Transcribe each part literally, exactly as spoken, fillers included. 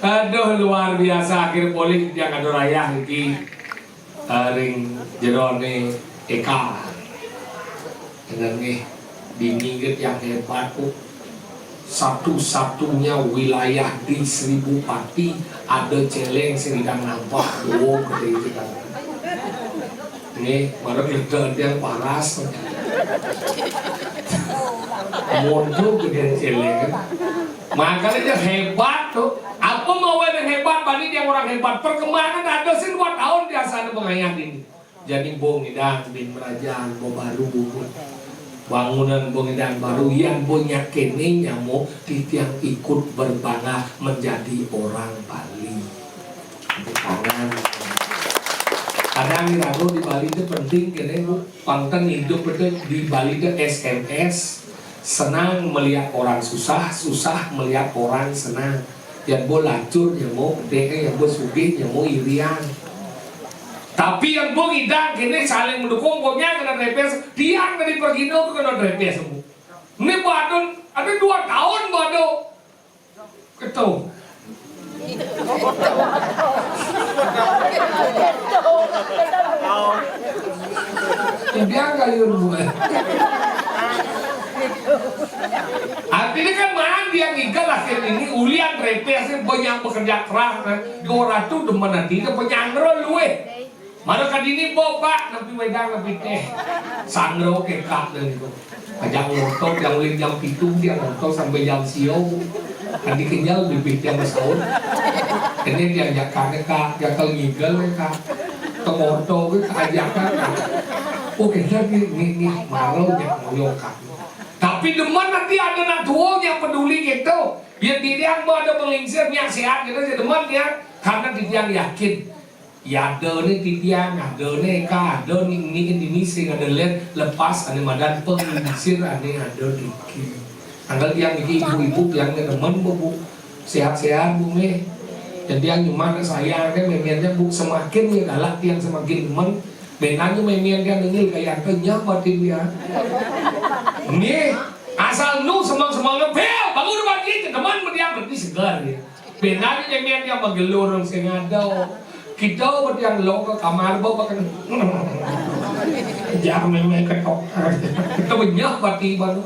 Aduh, luar biasa, akhir polih yang ada rayah iki. Eh, ring jerone Eka. Dengan nih, bini get yang hebat tuh. Satu-satunya wilayah di Seribu Pati ada celeng sing idang nampak. Oh, gede itu kan. Nih, baru kita yang paras. Monto gede celeng. Makanya dia hebat tuh. Apa mau yang hebat, bani dia orang hebat. Perkembangan ada sih dua tahun biasa ada pengayah ini. Jadi Bung Idang bin Merajan, Bung Baru, bangunan Bung Idang Baru yang Bung yakini nyamo titiang ikut berbangga menjadi orang Bali. Tepuk tangan. Kadang irago di Bali itu penting kene, Bu. Pangten hidup itu di Bali itu S M S. Senang melihat orang susah, susah melihat orang senang. Yang bo lacur, yang bo gede, yang bo sugih, yang bo irian. Tapi yang bo ngidang kene saling mendukung, pokoknya kena drepes, tiang dari pergino ke kena drepes, Bu. Ini badun, ada dua tahun badun. Ketu. Kebiang kali rumah. Artinya kan maan dia ngigal akhir ini, ulian repes banyak bekerja keras, kan. Dua ratus demen nanti ke penyangro luwe. Mana kadini bawa pak, napi wedang, napi teh. Sangro ke kak dan itu. Ajang motor yang ulin jam pitu, dia motor sampai jam sio. Tadi kenyal bibit dia masaut. Ini dia jakarnya kak, dia kalau ngigal ya kak. Ke motor ke ajakan kak. Oh kita ni ni ni marau dia ngoyong kak. Tapi demen nanti ada nak tua yang peduli gitu. Biar diri yang ada penglingsir, yang sehat gitu, dia demen dia. Karena dia yakin. Ya ada ni titiang, ada ni ka, ada ni ni ni ni sing ada len lepas ane madan penglingsir ane ada niki. Tanggal tiang niki ibu-ibu tiang ni demen bu, bu. Sehat-sehat bu me. Jadi yang cuma saya kan memiannya bu semakin ya galak tiang semakin demen. Benanya memian tiang nengil kayak apa nyapa dia. Ni asal nu semang-semang bel bangun pagi ke demen dia berarti segar ya. Benari memian dia magelur sing ada. Kita berdiam lo ke kamar bawa pakai. Jangan main-main ketok. Kita banyak bati baru.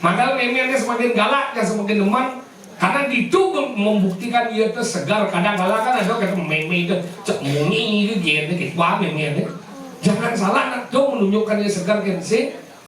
Maka memian dia semakin galak, dia semakin demen. Karena itu mem- membuktikan dia itu segar. Kadang kala kan ada kata meme itu cek muni itu gitu gitu wah memian itu. Jangan salah nak tuh menunjukkan dia segar kan sih.